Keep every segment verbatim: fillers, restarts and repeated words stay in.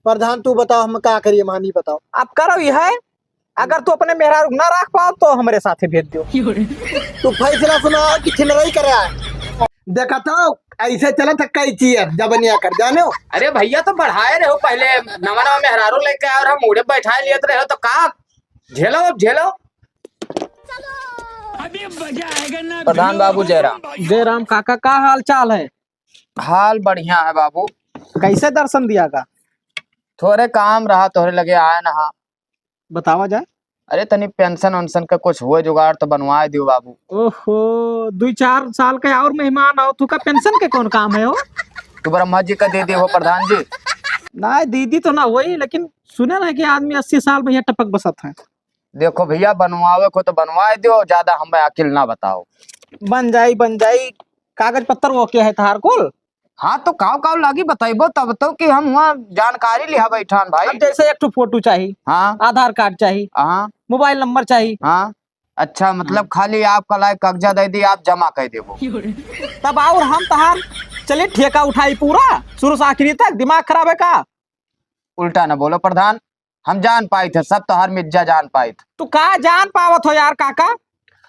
प्रधान, तू बताओ, हम का करिए, मानी बताओ। अब करो यह है, अगर तू अपने मेहरारू ना रख पाओ तो हमरे साथे भेज दियो। तू फैसला सुनाओ कि छिनरई करे आए? देखा तो, ऐसे चलत है कई चीज, जबनिया कर, जाने हो? अरे भैया, तो बढ़ाए रहे हो, पहले नवा नवा मेहरारू लेके आए और हम मुड़े बैठा लिए रहे हो, तो का झेलो, अब झेलो। प्रधान बाबू जयराम। जयराम काका, का हाल चाल है? हाल बढ़िया है बाबू। कैसे दर्शन दिया का? थोरे काम रहा, तोहरे लगे आए ना। बतावा जाए। अरे, तनी पेंशन वेंशन का कुछ हुए जुगाड़ तो बनवाए दियो बाबू। ओहो, दुई चार साल के और मेहमान आओ, तू का पेंशन के कौन काम है हो? तू ब्रह्मा जी का दे दे हो प्रधान जी। ना, दीदी तो ना होई, लेकिन सुने ना कि आदमी अस्सी साल में यहाँ टपक बसत है। देखो भैया, बनवावे को तो बनवाए दियो, ज्यादा हमें अकिल ना बताओ। बन जाई, बन जाई, कागज पत्तर OK है तहार कुल? हाँ, तो काव काव लागी बताइबो तब तो कि हम हुआ जानकारी लिहा बैठान भाई। अब जैसे एक ठो फोटो चाही, हाँ। आधार कार्ड चाही, हाँ। मोबाइल नंबर चाही। हाँ। अच्छा, मतलब हाँ। खाली आपका लायक कागजा दे दी, आप जमा कर देबो। तब और हम तहार चली ठेका उठाई पूरा शुरू से आखिरी तक, दिमाग खराब है का? उल्टा न बोलो प्रधान, हम जान पाइत है, सब तोहार मिज्जा जान पाइत। तू का जान पावत हो यार काका?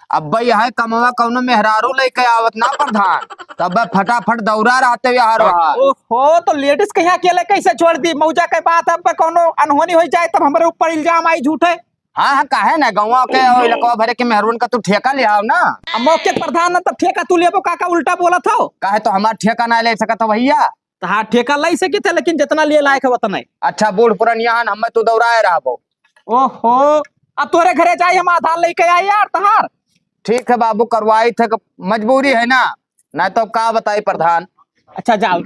अब्बे यह कमवा कौनो मेहरारू लेके आवत ना प्रधान, तब फटाफट दौड़ा रहते हुए हर बार। ओहो, तो लेडीज के यहाँ अकेले कैसे छोड़ दी? मौजा के बात, अब कौनो अनहोनी हो जाए तब हमरे ऊपर इल्जाम आई झूठे। हाँ, हाँ, काहे ना, गौवा के और इलाका भरे के मेहरून का तू ठेका ले आओ ना। अब मौके के प्रधान न तब ठेका तू लेबो काका, उल्टा बोलत हो। काहे तो हमार ठेका ना ले सकत हो भैया? तहार ठेका लई सकित है, लेकिन जितना लिए लायक है उतना ही। अच्छा, बूढ़ पुरनिया हन, हमें तू दौड़ाए रहबो। ओहो, अब तोरे घरे जाई, हम आधार लेके आई यार तहार। ठीक है बाबू, करवाई थे, मजबूरी है ना, ना तो का बताई प्रधान। अच्छा जाओ,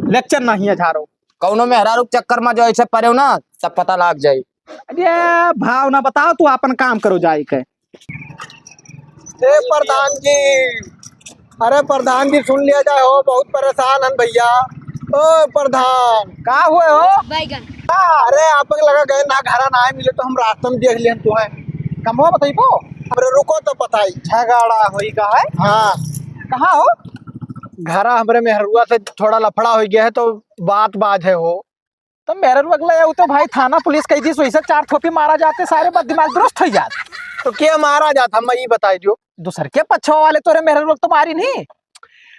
लेक्चर नहीं है झारो। कौनो मेहरारू के चक्कर में जो ऐसे पड़े हो ना, तब पता लाग जाई। अरे भाव ना बताओ, तू अपन काम करो जाई के। ए प्रधान जी, अरे प्रधान जी, सुन लिया जाए हो, बहुत परेशान हन भैया। ओ प्रधान। का हुए हो? बैगन। अरे आप लगा गए ना, घरा ना आए मिले तो हम रास्ता में देख लियन तुहे। कमवा बताइबो? अरे रुको तो बताई। झगड़ा होई का है? हाँ। कहाँ हो? घरा हमरे मेहरुआ से थोड़ा लफड़ा हो गया है तो बात बाज है हो। तो मेहररुआ के ले आऊ तो भाई थाना पुलिस कह दी, वैसे चार थोपी मारा जाते, सारे बात दिमाग दुरुस्त हो जात। तो के मारा जात, हम ई बताई दियो। दूसर के पछवा वाले तोरे मेहररुआ तो मारी नहीं।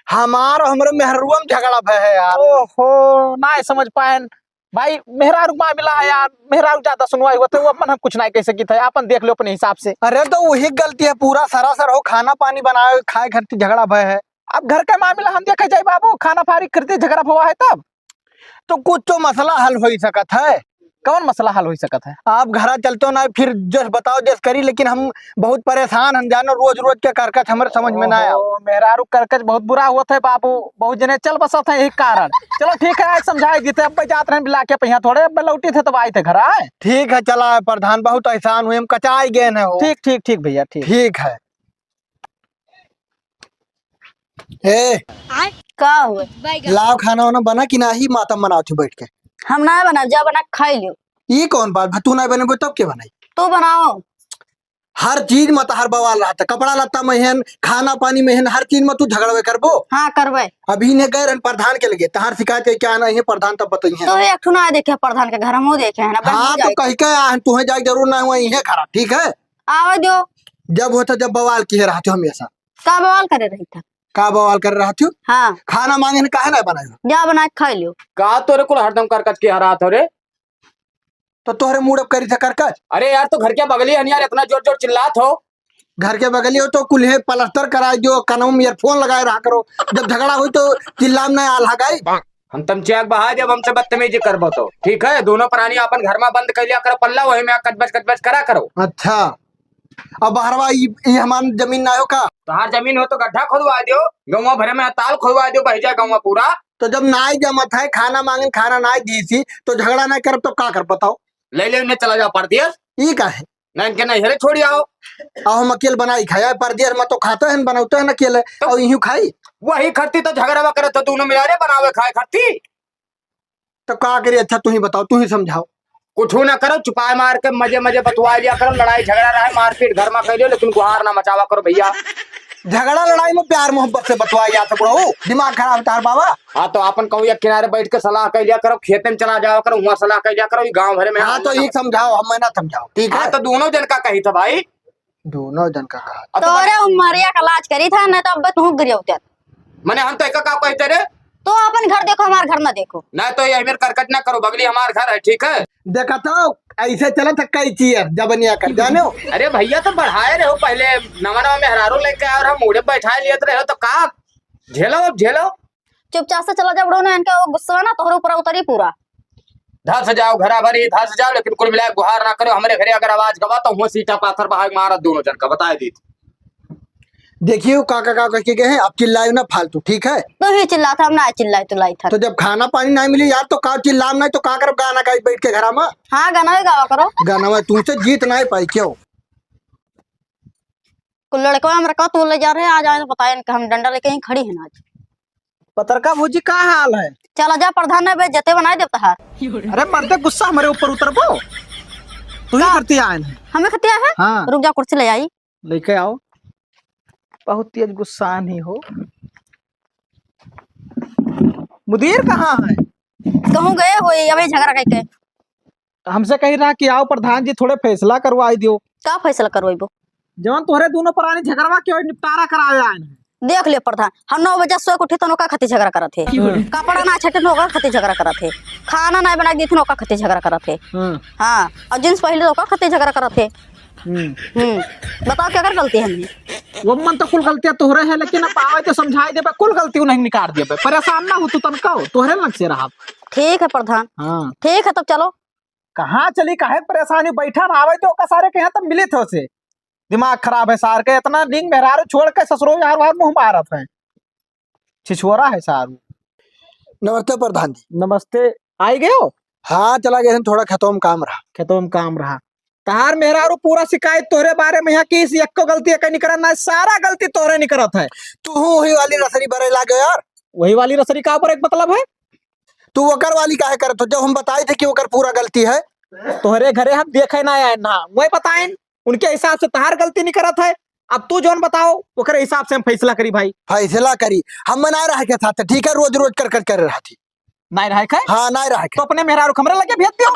हमार हमरे मेहररुआ में झगड़ा भय है यार। ओहो, ना समझ पाएन। भाई मेहरारू मामला है यार, मेहरारू ज्यादा सुनवाई होते, वो अपन हम कुछ नहीं कह सकी थे, अपन देख लो अपने हिसाब से। अरे तो वही गलती है, पूरा सरासर हो, खाना पानी बनाए खाए घर से झगड़ा भय है। अब घर का मामला हम देखे जाए बाबू, खाना फारिग करते झगड़ा भवा है तब। तो कुछ तो मसला हल होई सकत है। कौन मसला हल होई सकत है? आप घरा चलते हो ना, फिर जस बताओ जस करी, लेकिन हम बहुत परेशान हम जानो, रोज रोज के करकच हमरे समझ में ना आओ। ओहो, मेहरारू करकच बहुत बुरा होत है बाबू, बहुत जने चल बसत है यही कारण। चलो ठीक है, आज समझाई देते, अब जात रहे बिला के पहिया थोड़े, अब लौटी थे तब आई थे घर आए। ठीक है, चला है प्रधान, बहुत एहसान हुए, हम कचाई गए न हो। ठीक, ठीक, ठीक भैया, ठीक। ठीक है। ए, आय? का हुए? लाव खाना वाना बना कि नाही, माता मनावत हूँ बैठ के। हम ना बनाब, जा बना के खाई लियो। ई कौन बात भा, तू ना बनेबो तब के बनाई? तू बनाओ। हर चीज में तो हर बवाल रहता, कपड़ा लत्ता में हन, खाना पानी में हन, हर चीज में तू झगड़वे करबो। हाँ, करबे। अभी ने गए रहन प्रधान के लगे, तहार शिकायत है क्या नहीं है, प्रधान तब बताइए। तो एक ठो ना देखे प्रधान के घर, हम देखे हैं ना, हाँ, तो कह के आ, तुहे जाए जरूर ना हुआ, इहे खराब, ठीक है? आवे दो। जब होता, जब बवाल किहे रहते हो हमेशा। का बवाल करे रही था? का बवाल करे रहते हो? हाँ। खाना मांगे न काहे ना बनाए हो? जा बना के खा लियो। का तोरे कुल हरदम करकच के हरात हो रे? तो तोहरे मूड अब करी था करकच? अरे यार, तो घर के बगली हन यार, इतना जोर जोर चिल्लात हो। घर के बगली हो तो कुल्हे पलस्तर कराए दियो, कनवा में ईयरफोन लगाए रहा करो, जब झगड़ा होई तो चिल्लाम ना आल्हा गाई। हम तमचिया के बहा जब हमसे बदतमीजी करबो तो, ठीक है? दोनों प्राणी अपन घर में बंद कर लिया करो पल्ला, वही में कचबच कचबच करा करो। अच्छा, अब बहरवा ई, ई हमार जमीन ना हो का? तोहार जमीन हो तो गड्ढा खोदवा दियो, गौवा भरे में ताल खोदवा दियो, बह जाए गौवा पूरा। तो जब नाई जमत है, खाना मांगन खाना नाई दी थी, तो झगड़ा ना करब तो का कर बताओ? ले ले उन्हें चला जाओ परदेस। ई का है? ना इनके नहीं हरे छोड़ी आओ। अब हम अकेले बनाई खाया परदेस में तो खाते हैं, बनाते हैं अकेले, तो और यूं खाई। वही खरती तो झगड़ा करत हो दोनों मिला रे बनावे खाए खरती। तो का करी? अच्छा तू ही बताओ, तू ही समझाओ। कुछ ना करो, चुपाए मार के मजे मजे बतुआ लिया करो, लड़ाई झगड़ा रहे, मारपीट घर में कर लियो, लेकिन गुहार ना मचावा करो भैया। झगड़ा लड़ाई में प्यार मोहब्बत से बतवाई जात है बुढ़ऊ, दिमाग खराब है तार बाबा। हाँ, तो आपन कहूँ एक किनारे बैठ के सलाह कर लिया करो, खेते में चला जावा करो, हुआँ सलाह कर लिया करो, ये गाँव भरे में हाँ, तो ये समझाओ, हमें ना समझाओ, ठीक है? हाँ, तो दोनों जन का कही था भाई। दोनों जन का कहा। अब तो तोरे उमरिया का लाज करी था, नहीं तो अब तू गिर जाऊ। मने हम तो एका का कहते रे? तो अपन घर देखो, हमार घर ना देखो। नहीं तो यही मेरे करकट ना करो, बगली हमार घर है, ठीक है? देखा तो ऐसे चला था कई चीज जबनिया कर जाने हो। अरे भैया, तो बढ़ाए रहे हो, पहले नवा नवा मेहरारू लेके आए और हम मुड़े बैठा लिए रहे हो, तो का झेलो, अब झेलो। चुपचाप से चला जाओ बुढ़ऊ, ना इनका वो गुस्सा ना तोहरे ऊपर उतरी पूरा। धस जाओ घरा भरी, धस जाओ, लेकिन कुल मिला के गुहार ना करो। हमरे घरे अगर आवाज गवा तो हुआँ सीटा पाथर बहाए मारत दोनों जन का, बताए दी। देखियो काका का कह के गए हैं, आप चिल्लाए ना फालतू, ठीक है? तू ही चिल्ला था, हम ना चिल्लाई तुलाई था। तो जब खाना पानी नहीं मिली यार, तो का चिल्लाम नहीं, तो का करब गाना गाई बैठ के घरा में? हाँ, गाना ही गावा करो। गाना में तुमसे जीत नहीं पाई क्यों? कुल लड़कवा हमरा का तू ले जा रहे, आज आए तो बताए इनका, हम डंडा लेके ही खड़ी है ना आज। पतरका भौजी, का हाल है? चला जा प्रधान, ना बेइज्जती बनाए देब तहार। अरे मर्दे, गुस्सा हमरे ऊपर उतरबो? तू ही का? करती आए हैं। हमें खतिया है? हाँ। रुक जा, कुर्सी ले आई। लेके आओ। बहुत तेज गुस्सा नहीं हो। मुदीर कहाँ है? कहूँ गए होई, अबे झगड़ा करके। हमसे कही रहा कि आओ प्रधान जी, थोड़े फैसला करवाई दियो। का फैसला करवाइबो? जवन तोहरे दोनों प्राणी झगड़वा के निपटारा करावे आए हैं। देख ले प्रधान, हम नौ बजे सोए के उठी तन ओका खातिर झगड़ा करत है। हम्म। कपड़ा ना छटे ओका खातिर झगड़ा करत है। खाना ना बना के दी तन ओका खातिर झगड़ा करत है। हम्म। हाँ, और जींस पहले तो ओका खातिर झगड़ा करत है। हम्म। हम्म। बताओ क्या कर गलती है हमने? वो मन तो कुल गलतियां तोहरे है, लेकिन अब आवे तो समझाई देबे, कुल गलती उन्हें निकाल देबे। परेशान ना हो तू तनको, तोहरे लग से रहा। ठीक है प्रधान। हाँ। ठीक है, तब चलो। कहाँ चली, काहे परेशानी? बैठा ना, आवे तो ओका सारे के यहाँ तब मिले थे उसे। दिमाग खराब है सार के, इतना निक मेहरारू छोड़ के ससुरो यार वार मुँह मारत है। छिछोरा है सारू। नमस्ते प्रधान जी। नमस्ते। आई गयो? हाँ, चला गए हैं, थोड़ा खेतों में काम रहा। खेतों में काम रहा। तहार मेहरारू पूरा शिकायत तोहरे बारे में है कि इस एक्को गलती एके निकरत ना, सारा गलती तोहरे निकरत है। तू हूँ वही वाली रसरी बरे लागे यार। वही वाली रसरी का ऊपर एक मतलब है? तू ओकर वाली काहे करत हो, जब हम बताए थे कि ओकर पूरा गलती है? तोहरे घरे हम देखे ना आए ना, वही बताएन, उनके हिसाब से तहार गलती निकरत है। अब तू जौन बताओ, ओकरे हिसाब से हम फैसला करी भाई। फैसला करी, हम ना रहे के साथ, ठीक है, रोज रोज कर कर कर रहा थी। नहीं रहे के? हाँ, नहीं रहे के। तो अपने मेहरारू के हमरे लगे भेज दियो।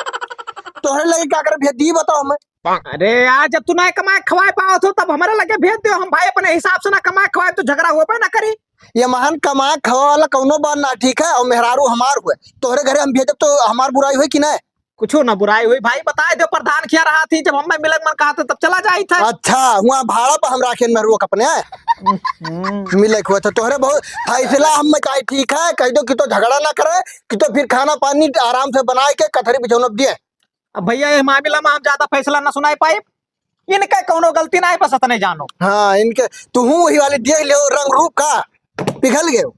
तोहरे लगे क्या करे भेज दी, बताओ हमें। अरे यार, जब तू ना कमाए खवाए पावत हो, तब हमरे लगे भेज दियो। हम भाई अपने हिसाब से ना कमाए खवाए, तो झगड़ा होबे ना करी। ये महान कमाए खवाए वाला कौनो बात ना ठीक है, और मेहरारू हमार हुए, तोहरे घरे हम भेजब तो हमार बुराई हुई कि नहीं? कुछ ना बुराई हुई भाई, बताए दो प्रधान क्या रहा थी, जब हमें मिले मन कहा था तब चला जाई था। अच्छा, हुआ भाड़ा पर हम राखेन मेहरुआ के अपने हम्म। मिले के हुआ था तोहरे बहुत फैसला हम में काहे ठीक है, कह दो कि तो झगड़ा ना करे, कि तो फिर खाना पानी आराम से बनाए के कथरी बिछौना दिए। अब भैया, ये मामला में हम ज्यादा फैसला ना सुनाई पाई, इनका कौनो गलती ना है, बस इतने जानो। हाँ, इनके, तू हूँ वही वाले देख लियो रंग रूप का, पिघल गयो।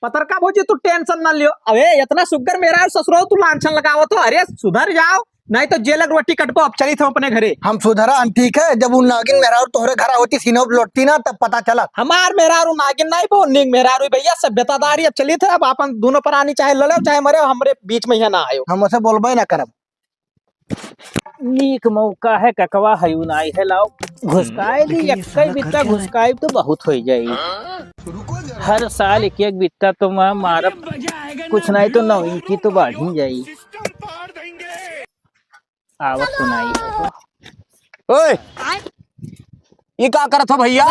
पतरका भौजी, तू tension ना लियो। अबे, इतना सुग्गर मेहरारू ससुरो तू लांछन लगावत हो। अरे, सुधर जाओ, नहीं तो जेल के रोटी कटबो। अब चली थे अपने घरे। हम सुधरा हन, ठीक है? जब उन नागिन मेहरारू तोहरे घरा होती, सीनों पे लोटती ना, तब पता चला। हमार मेहरारू नागिन नहीं, वो निक मेहरारू भैया, सभ्यतादारी। अब चली थे, अब अपन दोनों प्राणी चाहे लड़ो, चाहे मरे, हमरे बीच में यहाँ ना आयो। हम उसे बोलबे ना करब। नीक मौका है, ककवा हयू नाई है, लाओ घुसकाए दी, एक कई बित्ता घुसकाए तो बहुत हो जाई। हर साल एक एक बित्ता तो मैं मारब, कुछ नहीं तो नौ इंची तो बढ़ ही जाई। आवत तो नहीं है। ओए, ये का करत हो भैया?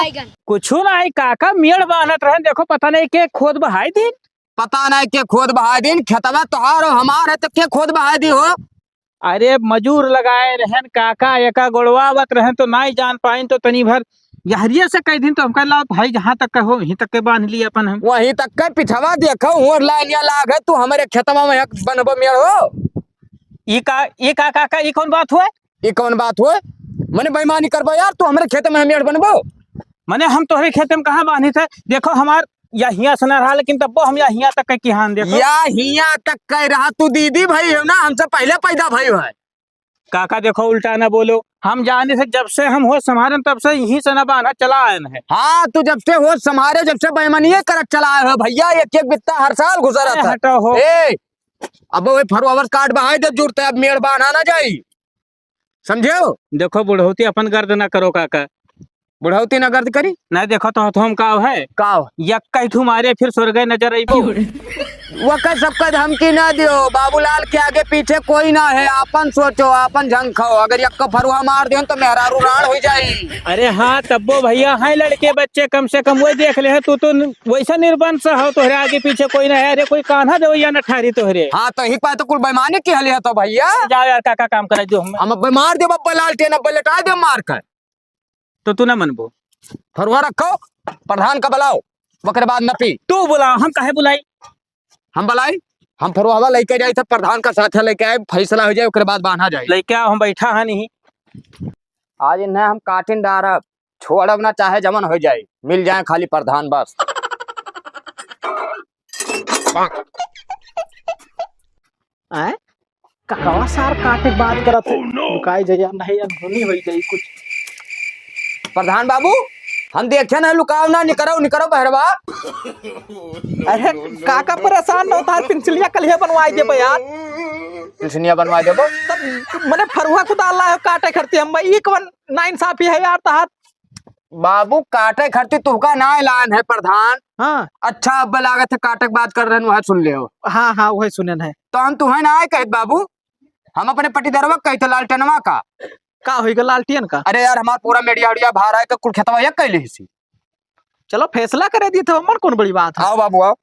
कुछ नहीं काका, मेड़ बांधत रहे, देखो पता नहीं के खोद बहाई दिन। पता नहीं के खोद बहाई दिन, खेतवा तोहार हो हमार है तो के खोद बहाई दी हो? अरे मजूर लगाए रहन काका, एका गोड़वावत रहन तो नाई जान पाइन तो तनी भर यहरिये से कह दिन तो हम कह ला भाई जहाँ तक का हो वहीं तक के बांध लिए अपन हम। वहीं तक के पिछवा देखो और लाइनिया लाग है, तू हमारे खेतवा में एक बनबो मेड़ हो। ई का, ई का काका, ई कौन बात हुआ? ई कौन बात हुआ? मने बेईमानी करबो यार, तू हमारे खेत में मेड़ बनबो? मने हम तोहरे खेत में कहाँ बांधी थे? देखो हमार या हियाँ से ना रहा, लेकिन तब्बो हम या हियाँ तक के किहान देखो। या हियाँ तक कह रहा तू दीदी भाई हो ना, हमसे पहले पैदा भाई है। काका देखो उल्टा ना बोलो, हम जाने से जब से हम होश संभारे तब से यहीं से ना बांधा चला आए हैं। हाँ, तू जब से होश संभारे, जब से बेईमानिये करत चला आए हो भैया, एक एक बित्ता हर साल घुसा अरे रहता है। हटो हो। ए, अब वो फॉरवर्ड कार्ड बहाई दे जुड़ते, अब मेड़ बांधा ना जाई, समझे हो? देखो बुढ़ौती अपन गर्द ना करो काका। बुढ़ौती न गर्द करी। नहीं देखो तो हम का है? का हो? यक्का ही ठू मारे फिर स्वर्ग नजर अइबो। वका सबका धमकी ना दियो, बाबूलाल के आगे पीछे कोई ना है, आपन सोचो, आपन झंखो। अगर यक्का फरुहा मार दियो तो मेहरारू राड़ हो जाई। अरे हाँ, तब्बो भैया हैं लड़के बच्चे, कम से कम वही देख ले हैं, तू तो न-, वैसा निर्बंस हो, तोहरे आगे पीछे कोई ना है। अरे कोई कान्हा देवैया न ठारी तोहरे। हाँ, तो ही पाए तो कुल बेईमानी की हली है तो भैया। जाओ यार, काका काम करे जो हम। हम अब मार देब, अब लालटेन अब लेटा देब मार कर। तो तू ना मनबो। फरुहा रखो, प्रधान का बुलाओ, ओकरे बाद नपी। तू बुलाओ, हम काहे बुलाई? हम बुलाई, हम फरुहवा लेके जाई थे, प्रधान का साथ लेके आए, फैसला हो जाए, ओकरे बाद बांधा जाए। लेके आओ, हम बैठा है नहीं। आज इन्हें हम काटिन डारब, छोड़ब ना, चाहे जमन हो जाए, मिल जाए खाली प्रधान बस। आए? ककवा सार काटे के बात करत है? Oh, no! लुकाई जइया, नहीं अनहोनी होई जाई कुछ। प्रधान बाबू, हम देखे ना, लुकाओ ना, निकरो, निकरो बहरवा। अरे, काका परेशान न हो, तार पिंसलिया कलिया बनवाई देबो यार। पिंसलिया बनवाई देबो? तब मने फरुहा कुदाल लायो काटे खरती हम, ई कवन नाइंसाफी है यार तहार? बाबू, काटे खरती तुहका ना ऐलान है प्रधान। हाँ। अच्छा, अब लागत है काटे के बात कर रहन, वह सुन ले हो। हाँ, हाँ, वही सुनन है। तो हम तुहें ना आए कहत बाबू, हम अपने पटीदरवा कहते लालटनवा का। का होई गा लालटियन का? अरे यार, हमार पूरा मेड़िया उड़िया भार आए के कुल खेतवा एक कैले हिसी। चलो, फैसला करे दी तो हमन कौन बड़ी बात है। आओ बाबू, आओ।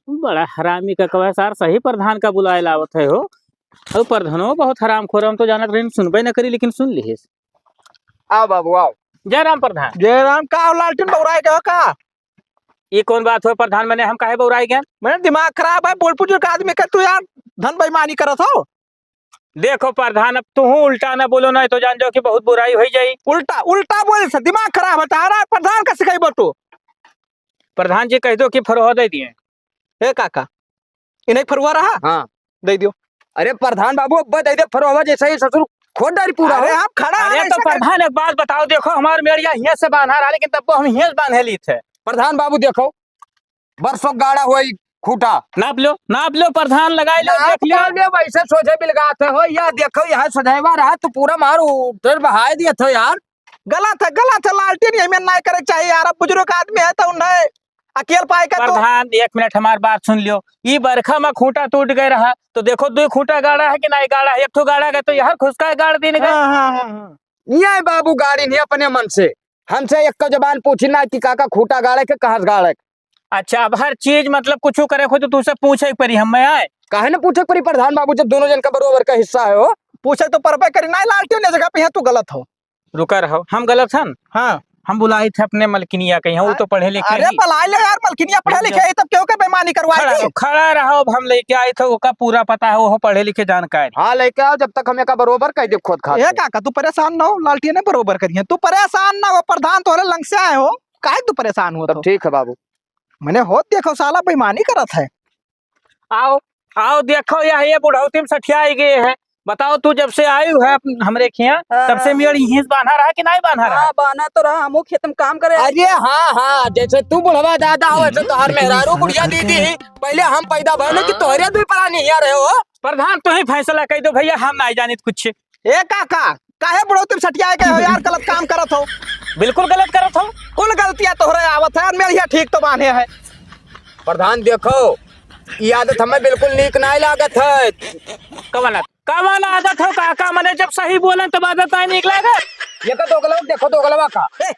बड़ा हरामी ककवा सार, सही प्रधान का बुलाए लावत है हो। अब प्रधानो बहुत हरामखोर, हम तो जानत रही सुनबे न करी, लेकिन सुन लिहिस। आओ बाबू, आओ। जय राम प्रधान। जय राम। का हो लालटेन बौराए के हो का? ये कौन बात हो प्रधान, मने हम काहे बौराए गए? मने दिमाग खराब है, बूढ़ बुजुर्ग आदमी के तू यार धन बेईमानी करत हो। देखो प्रधान, अब तुहू उल्टा ना बोलो, नहीं तो जान जाओ कि बहुत बुराई होई जाई। उल्टा, उल्टा बोले से दिमाग खराब है तारा, प्रधान का सिखाई बटो। प्रधान जी कह दो कि फरोहा दे दिए। ए काका, इन्हें फरुहा रहा? हाँ। दे दियो। अरे प्रधान बाबू, अब दे दे फरोहा, जैसे ही ससुर खोद डारी पूरा अरे हो। हम खड़ा अरे है तो ऐसे प्रधान एक बात बताओ, देखो हमार मेड़िया हियां से बांधा रहा, लेकिन तब हम हियां से बांधे ली थे। प्रधान बाबू देखो, बरसों गाड़ा होई खूटा। नाप लो, नाप लो प्रधान, लगाई लो, नाप देख लियो। का ले वैसे सोझे बिलगात हो, या देखो यहाँ सोझेवा रहा तो पूरा मार उतर बहाए दिए थे यार। गलत है, गलत है, लालटेन यही में ना करे चाहिए यार। अब बुजुर्ग आदमी है तो उन्हें अकेल पाए का तो प्रधान, एक मिनट हमार बात सुन लियो। ई बरखा में खूंटा टूट गए रहा, तो देखो दो खूंटा गाड़ा है कि नहीं गाड़ा है, एक ठो गाड़ा गए तो यार खुसका गाड़ दीन गए। हाँ, हाँ, हाँ, हाँ। ये बाबू गाड़ी नहीं अपने मन से, हमसे एक जबान पूछी ना कि काका खूंटा गाड़े के, कहाँ से गाड़े के? अच्छा, अब हर चीज मतलब कुछ करे को तो तुझसे पूछे के पड़ी, हम मैं आए। काहे ना पूछे के पड़ी प्रधान बाबू, जब दोनों जन का बरोबर का हिस्सा है हो। पूछे तो परबे करी, नहीं लालटेन ये जगह पे है, तू गलत हो। रुका रहो, हम गलत हन? हाँ। हम बुलाई थे अपने मलकिनिया के यहाँ, वो तो पढ़े लिखे अरे ही। बुलाई ले यार, मलकिनिया पढ़े लिखे ही, तब क्यों के बेईमानी करवाई खड़ा थी? रहो, खड़ा रहो, अब हम लेके आए थे, ओका पूरा पता है, वो पढ़े लिखे जानकार। हाँ, लेके आओ, जब तक हम एका बरोबर कह दे खुद खात ए के। काका, तू परेशान ना हो, लालटेन बरोबर करिए, तू परेशान ना हो, प्रधान तोहरे लंग से आए हो, काहे तू परेशान हो तब तो? ठीक है बाबू। मने होत देखो, साला बेईमानी करत है। आओ, आओ, देखो, यह ये बुढ़ौती में सठियाई गए है। बताओ, तू जब से आयु है अप-, हमरे खिया, हाँ, तब से हाँ। मेड़ यहीं से बांधा रहा कि नहीं बांधा रहा? हाँ, बांधा तो रहा, हमू खेत में काम करे। अरे हाँ, हाँ, जैसे तू बुढ़वा दादा हो, वैसे तोहार मेहरारू बुढ़िया दीदी ही। पहले हम पैदा भइले कि हाँ। तोहरे दुई परानी हिया रहे हो। प्रधान, तू ही फैसला कह दो भैया, हम नहीं जानित कुछ। ए काका, काहे बुढ़ौती में सठियाए गए हो यार, गलत काम करत हो। बिल्कुल गलत करत हो। कुल गलतियां तोहरे आवत है, और मेरिया ठीक तो बांधे है। प्रधान देखो, ई आदत हमें बिल्कुल नीक नाय लागत है। कवन आदत? कवन आदत हो काका, मने जब सही बोलन तब आदत आय नीक लागत। ये का दोगला देखो, दोगलवा का। ए,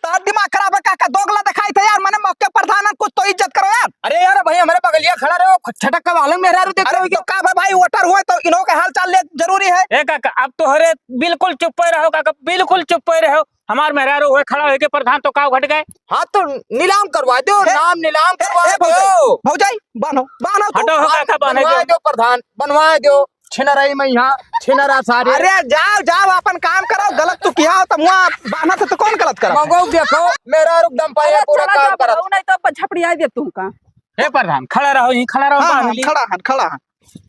तार दिमाग खराब है काका, दोगला दिखाई थे यार, मने मौके प्रधान है, कुछ तो इज्जत करो यार। अरे यार भाई, हमारे बगलिया खड़ा रहो, छटक के वालन मेहरारू देख अरे रहे हो तो क्या? का बा भाई, वोटर हुए तो इन्हों के हाल चाल ले जरूरी है। ए काका, अब तोहरे बिल्कुल चुप्पे रहो काका, बिल्कुल चुप्पे रहो। हमार मेहरारू हुए खड़ा होके प्रधान तो का घट गए? हाँ तो नीलाम करवा दो, हे, नाम नीलाम हे, करवा हे, भौजाई, दो। भौजाई, बान्हो, बान्हो तू। हटो, हो काका, बान्हे बनवा दो। दो प्रधान, बनवा दो। छिनराई में यहाँ, छिनरा सारे। अरे जाओ, जाओ, अपन काम करो, गलत तू किया हो, तो मुआ बान्हा से तो कौन गलत करा? मगो देखो, मेहरारू एकदम पाए अरे पूरा चला काम जा करत। बड़ऊ, नहीं तो अपन झपड़िया दे तू का। हे प्रधान, खड़ा रहो, यहीं खड़ा रहो, हाँ, बान्ह हाँ, ली। खड़ा हन, खड़ा हन।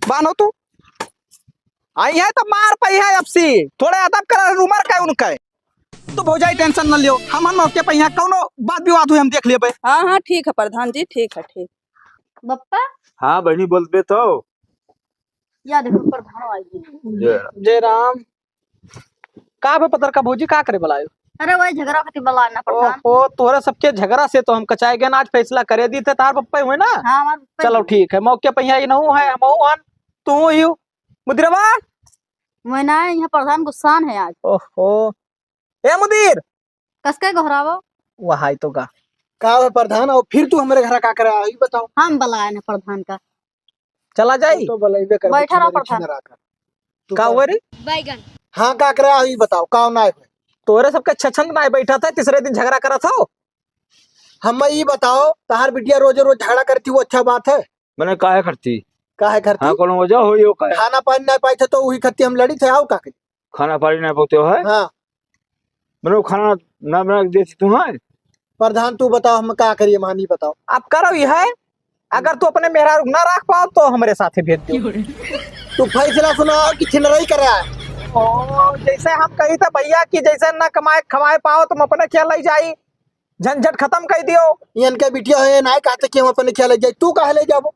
बान्हो तू। आई है तो मार पाई है एफसी। थोड़े अदब कर, उमर का उनका है। तो भौजाई tension न लियो, हम, हम मौके पे यहाँ कौनो बात विवाद हुई हम देख लेबे। हाँ, हाँ, ठीक है प्रधान जी, ठीक है, ठीक। बप्पा। हाँ बहनी, बोलबे तो। या देखो प्रधान आई गए। जय राम। जय राम। का बे पतरका भौजी, का करे बलायो? अरे वही झगड़ा खातिर बलाए ना प्रधान। ओहो, तोहरे सबके झगड़ा से तो हम कचाए गए ना, आज फैसला करे दी थे तार पप्पा हुए ना। हाँ, हमार पप्पा चलो हुए। ठीक है, मौके पे यहाँ इनहू है, हमहू हन, तू ही हो। मुदिरवा? मैं ना, यहाँ प्रधान गुस्सान है आज। ओहो, ए मुदीर! कसके गोहरावो? वहाई तो का। का है प्रधान, और फिर तू हमरे घर का करे आयो, ई बताओ। हम बलाए ना प्रधान का। चला जाई? तू तो बलइबे करबे, बैठा रहो छिनरी प्रधान। छिनरा का। तू का कर हुआ रे? बैगन। हाँ, का करे आयो, ई बताओ, का ना है? तोरे सबके छछंद ना बैठा था, तीसरे दिन झगड़ा करत हो। हम ई बताओ, तहार बिटिया रोजे रोज झगड़ा करती, वो अच्छा बात है? मने काहे करती? काहे करती? हाँ, कोनो वजह होई हो काहे? खाना पानी ना पाई थे तो वही खत्ती हम लड़ी थे, आओ का करी? खाना पानी ना पाते हो है? हाँ। मने वो खाना ना बना के देती तू है? प्रधान तू बताओ हम का करिए, मानी बताओ। आप करो ये है, अगर तू अपने मेहरारू ना रख पाओ तो हमरे साथे भेज दो। तू फैसला सुनाओ कि छिनरई करे आए? ओ, जैसे हम कही थे भैया कि जैसे ना कमाए खवाए पाओ तुम अपने खेल ले जाई, झंझट खत्म कर दियो। इनके बिटिया है ना कहते कि हम अपने खेल ले जाई, तू काहे ले जाबो?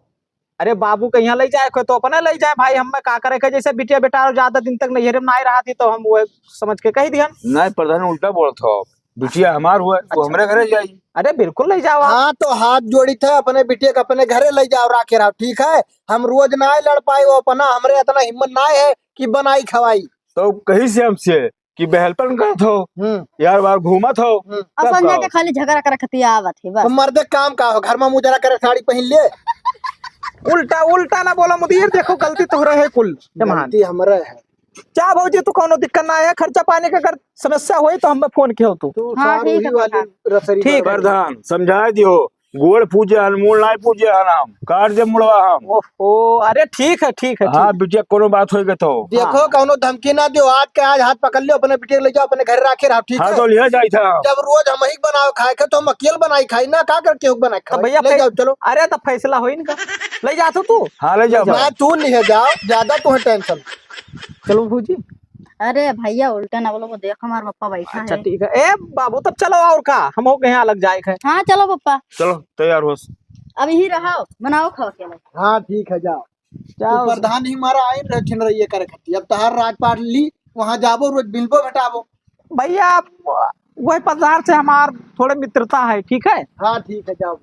अरे बाबू के यहाँ ले जाए, कोई तो अपने ले जाए भाई, हम में का करे के, जैसे बिटिया बेटा और ज्यादा दिन तक नैहरे में ना रहा थी तो हम वो समझ के कह दिहन। नहीं प्रधान, उल्टा बोलत हो, बिटिया हमार हुआ, वो अच्छा। हमरे घरे जाई। अरे बिल्कुल ले जाओ आप। हाँ, तो हाथ जोड़ी थे, अपने बिटिया के अपने घरे ले जाओ, राखे रहो, ठीक है? हम रोज ना लड़ पाए, वो अपना हमरे इतना हिम्मत ना है कि बनाई खवाई। तो कही से हमसे कि बहलपन करत हो, हम्म। यार बार घूमत हो, हम्म। तब असन का जाके हो? खाली झगड़ा करे खतिया आवत है बस। तो मर्दे काम का हो, घर में मुजरा करे साड़ी पहन ले। उल्टा, उल्टा ना बोला मुदीर, देखो गलती तोहरे है कुल, जमान। गलती हमरे है। क्या भौजी, तू कौनो दिक्कत ना है, खर्चा पानी का अगर समस्या होई तो हमें फोन कियो तू। तू हाँ, सार ठीक वही है, वाली प्रधान। रसरी ठीक है। बराबर। प्रधान, समझाए दियो, गोड़ पूजे हन, मूल नाई पूजे हन हम, काट दे मुड़वा हम। ओहो, अरे ठीक है, ठीक है, हाँ, ठीक। बिटिया कोनो बात होई के तो। देखो, हाँ। कौनो धमकी ना दियो, आज के आज हाथ पकड़ लियो, अपने बिटिया के ले जाओ, अपने घर राखे रहो, ठीक हाँ, है? तो लिया जाई था। जब रोज हम ही बनाओ खाए के, तो हम अकेल बनाई खाई ना, का करके हुक बनाई तो खाई? भैया ले फै-, जाओ, चलो। अरे तो फैसला होई इनका, ले जा तू, तू। हाँ, ले जाओ। मैं तू ले जाओ, ज्यादा तुम्हें टेंशन। चलो भौजी। अरे भैया, उल्टा ना बोलो, वो देख हमार पप्पा बैठा अच्छा, है। ठीक है। ए बाबू, तब चलो और का, हम हो गए हैं अलग जाए के। हाँ, चलो पप्पा। चलो, तैयार होस। अब यही रहो, बनाओ खाओ अकेले। हाँ, ठीक है, जाओ। जाओ। तू प्रधान ही मारा आइन रहे छिनरैये करे खातिर। अब तहार राजपाट ली, वहाँ जाबो, रोज मिलबो भेटाबो। भैया, वही प्रधान से हमार थोड़े मित्रता है, ठीक है? हाँ, ठीक है, जाओ।